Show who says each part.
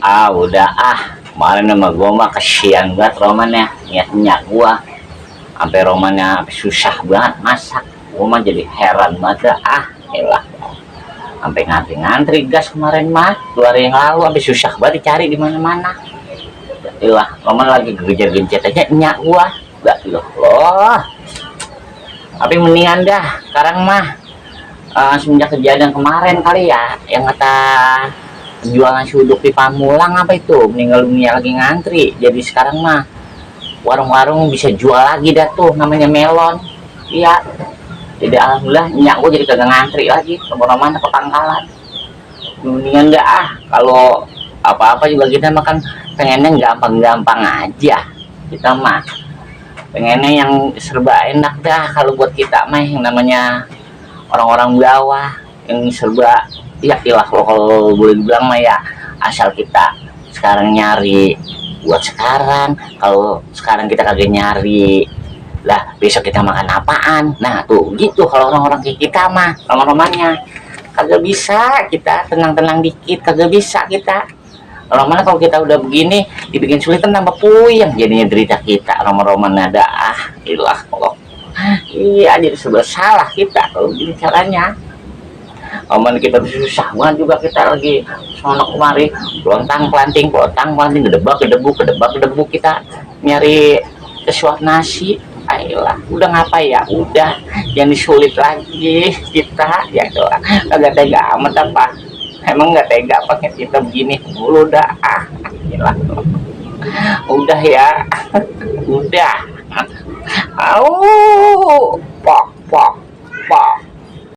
Speaker 1: Udah kemarin sama gua mah kesian banget Roman ya, niatnya gua sampai Romannya susah banget masak. Gua mah jadi heran banget elah, sampai ngantri-ngantri gas kemarin mah 2 hari yang lalu, sampai susah banget dicari di mana-mana. Elah, Roman lagi gejar-gencet aja nyak gua. Enggak loh. Tapi mendingan dah sekarang mah, semenjak kejadian kemarin kali ya, yang kata jualan suduk di Pamulang apa itu meninggal dunia lagi ngantri. Jadi sekarang mah warung-warung bisa jual lagi dah tuh, namanya melon. Iya, jadi alhamdulillah nyak gue jadi kagak ngantri lagi kemana-mana ke pangkalan. Mendingan dah kalau apa-apa juga kita makan pengennya gampang-gampang aja. Kita mah pengennya yang serba enak dah. Kalau buat kita mah yang namanya orang-orang bawah yang serba ya ilah, kalau boleh dibilang mah ya, asal kita sekarang nyari buat sekarang. Kalau sekarang kita kagak nyari lah, besok kita makan apaan? Nah tuh gitu, kalau orang-orang kayak kita mah roman-romannya kagak bisa. Kita tenang-tenang dikit kagak bisa kita. Roman kalau kita udah begini dibikin sulit kan tambah puyeng jadinya derita kita. Roman-roman ada ilah Allah. Iya, jadi sebelah salah kita kalau begini caranya. Roman kita susah banget juga, kita lagi sono kemari pelontang pelanting kedebak kedebu kita nyari sesuap nasi. Ayolah, udah ngapain ya, udah yang disulit lagi kita ya doang. Kagak tega amat apa, emang nggak tega pakai kita begini dulu dah. Gila, udah ya. Udah. Pok pok pok.